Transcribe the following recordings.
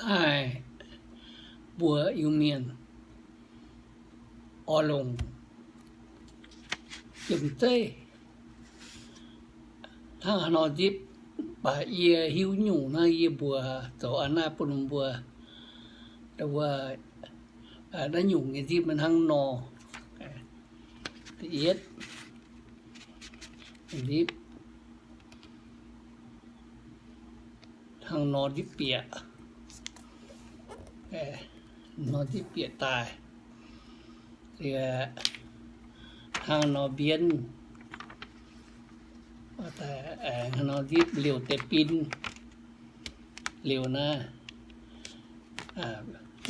Aaih, mbuo Iu-Mienh oix longc jiem zeiv hnangv haaix nor nzipv, baac yie hiuv nyungc naaiv yie mbuox zoux a'hneiv bun mbuo, wuov, naaiv nyungc nyei nzipv hnangv nor. Da'yietv, nzipv hnangv nor nzipv bieqc, nor nzipv bieqc daaih, hnangv nor mbienv, hnangv nor nzipv liouh deix bin, liouh naaiv,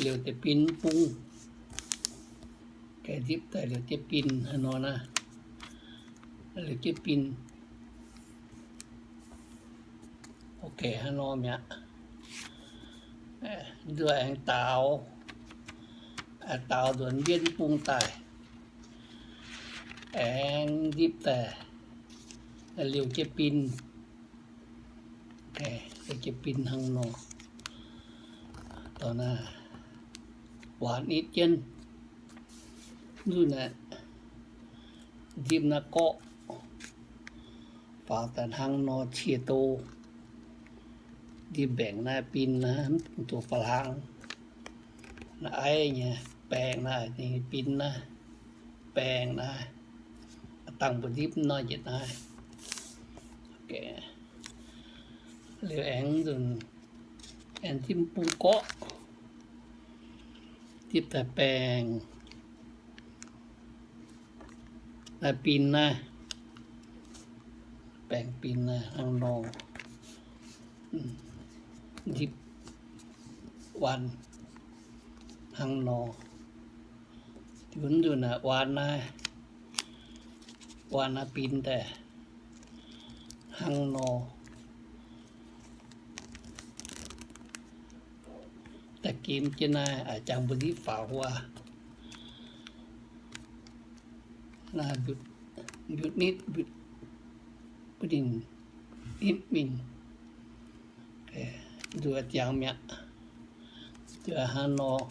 liouh deix bin bung, nzipv daaih liouh jienv bin hnangv nor naaiv, liouh jienv bin. Ok, hnangv nor mi'aqv. Nzuonx aengx daaux, daaux nzuonx mbienv bung daaih, aengx nzipv daaih liouh jienv bin, liouh jienv bin hnangv nor. Waanc nitv jienv, nzunc aeqv, nzipv naaiv gorqv faaux daaih hnangv nor cie do. Nzipv mbaengc naaiv bin naaiv, mv dungx faaux hlang. Naaiv aiv nyei baengh naaiv, ninh bin naaiv, baengh naaiv, dangh mbuo nzipv nor yietc naaiv. Liuz aengx nzunc, aengx nzipv bung gorqv, nzipv daaih baengh naaiv bin naaiv, baengh bin naaiv hnangv nor, nzipv waan hnangv nor. Diuc nzunc naaiv waan naaiv, waan naaiv bin daaih hnangv nor. Da'gemh jienv naaiv, jangx mbuo nzipv faaux wuov. Mbiutv nitv, mbiutv ninh nitv mingh. Nzuonx jangx mi'aqv. Nzuonx hnangv nor,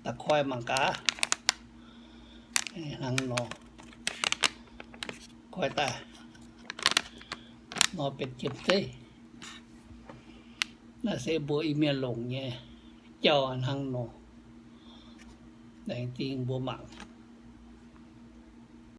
da'koi mangc gaax. Hnangv nor, koi daaih nor benx jiem zeiv. Naaiv se mbuo Iu-Mienh longc nyei jauv hnangv nor. Laengz zingh mbuo mangc.